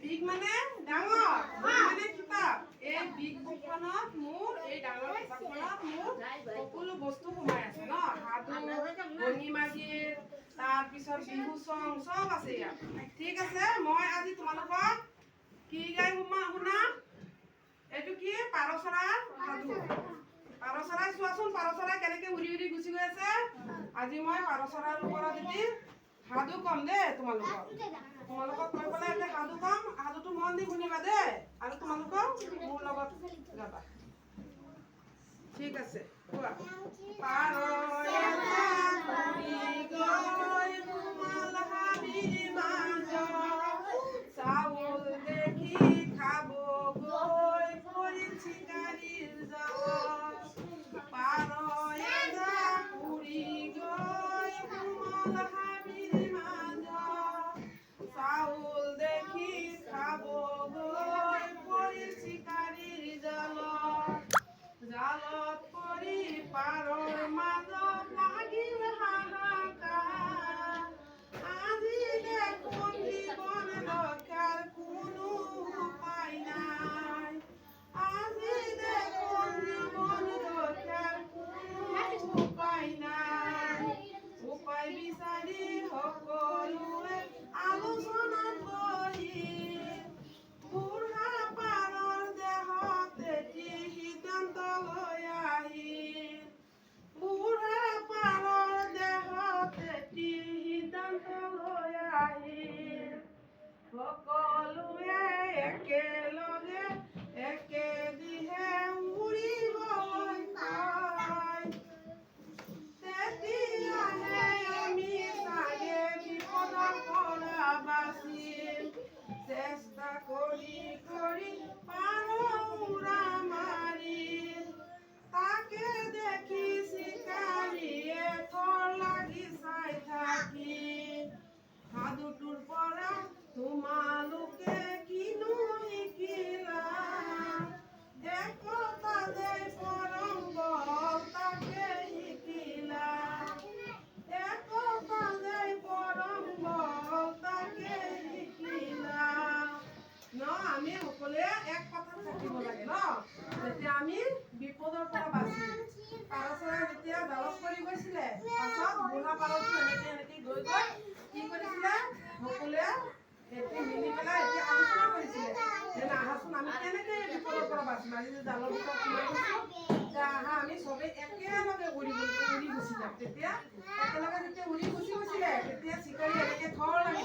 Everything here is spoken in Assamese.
বিগ মানে ডাঙৰ, বুক মানে কিতাপ। এই বিগ বুকখনত মোৰ, এই ডাঙৰ কিতাপখনত মোৰ সকলো বস্তু সোমাই আছে ন। সাধু, ভঙি মাগিৰ, তাৰপিছত বিহু চং চব আছে ইয়াত। ঠিক আছে, মই আজি তোমালোকক কি গাই শুনাম? এইটো কি? পাৰ চৰাইৰ সাধু। পাৰ চৰাই, চোৱাচোন, পাৰ চৰাই কেনেকে উৰি উৰি গুচি গৈ আছে। আজি মই পাৰ চৰাইৰ ওপৰত এটি সাধু ক'ম দেই তোমালোকক। তোমালোকক কৈ পেলাই এটা সাধু ক'ম। সাধুটো মন দি শুনিবা দেই আৰু তোমালোকক মোৰ লগত যাবা। ঠিক আছে, কোৱা। পাৰ এটা উৰি গৈ সোমাল হাবিৰ মাজত। চাউল দেখি খাব গৈ পৰিল চিকাৰীৰ জালত। পাৰ এজাক উৰি গৈ সোমাল হাবিৰ মাজত। চাউল দেখি খাব গৈ পৰিল চিকাৰীৰ জালত। জালত পৰি পাৰৰ মাজত লাগিল হাহাকাৰ। আজি দেখোন জীৱন ৰক্ষাৰ কোনো উপায় নাই। আজি দেখোন জীৱন ৰক্ষাৰ কোনো উপায় নাই। উপায় বিচাৰি সকলোৱে আলোচনাত বহিল। বুঢ়া পাৰৰ দেহত এটি সিদ্ধান্ত লৈ আহিল। বুঢ়া পাৰৰ দেহত এটি সিদ্ধান্ত লৈ আহিল। সকলোৱে একেলগে একেদিশে উৰিবলৈ কয়, তেতিয়াহে আমি চাগে বিপদৰ পৰা বাচিম। চেষ্টা কৰি কৰি পাৰ উৰা মাৰিল। তাকে দেখি চিকাৰীয়ে থৰ লাগি চাই থাকিল। সাধুটোৰ পৰা তোমালোকে কিনো শিকিলা? একতা যে পৰম বল, তাকে শিকিলা। একতা যে পৰম বল, তাকে শিকিলা ন। আমি সকলোৱে এক কথাত থাকিব লাগে ন, তেতিয়া আমি বিপদৰ পৰা বাচিম। পাৰ চৰাই যেতিয়া জালত পৰি গৈছিলে, পাছত বুঢ়া পাৰটো এনেকে এনেকে গৈ গৈ কি কৰিছিলে? সকলোৱে এটি মিলি পেলাই এতিয়া আলোচনা কৰিছিলে যে আহাচোন, আমি কেনেকে বিপদৰ পৰা বাচিম? আজি যে জালৰ ভিতৰত সোমাই গৈছো যে, আহা, আমি চবেই একেলগে উৰি উৰি গুচি যাম। তেতিয়া একেলগে যেতিয়া উৰি গুচি গৈছিলে, তেতিয়া চিকাৰী এনেকে থৰ লাগি